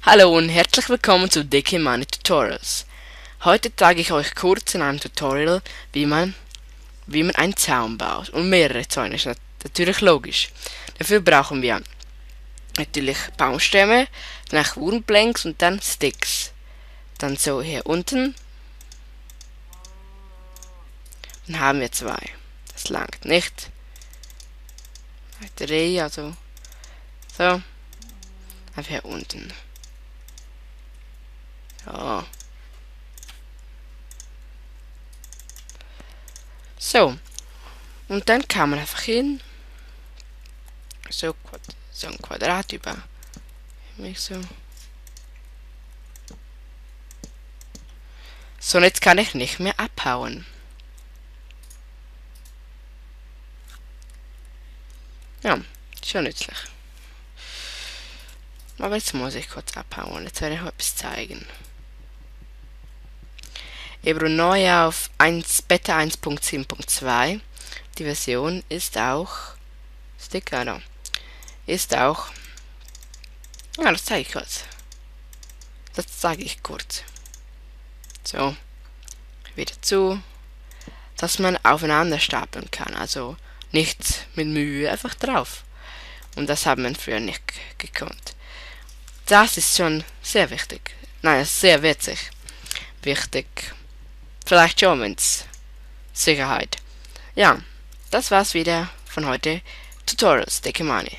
Hallo und herzlich willkommen zu Dekimani Tutorials. Heute zeige ich euch kurz in einem Tutorial, wie man einen Zaun baut. Und mehrere Zäune, ist natürlich logisch. Dafür brauchen wir natürlich Baumstämme, dann Wooden-Planks und dann Sticks. Dann so hier unten. Dann haben wir 2. Das langt nicht. 3, also so. Einfach hier unten. So. Und dann kann man einfach hin. So ein Quadrat über. So. So, und jetzt kann ich nicht mehr abhauen. Ja, schon nützlich. Aber jetzt muss ich kurz abhauen. Jetzt werde ich euch etwas zeigen. Ebro neu auf Beta 1.7.2. Die Version ist auch Sticker da. Ist auch. Ja, das zeige ich kurz. So, wieder zu, dass man aufeinander stapeln kann. Also nicht mit Mühe, einfach drauf. Und das haben wir früher nicht gekonnt. Das ist schon sehr wichtig. Nein, sehr witzig. Wichtig. Vielleicht schon, wenn's Sicherheit. Ja, das war's wieder von heute. Tutorials Dekimani.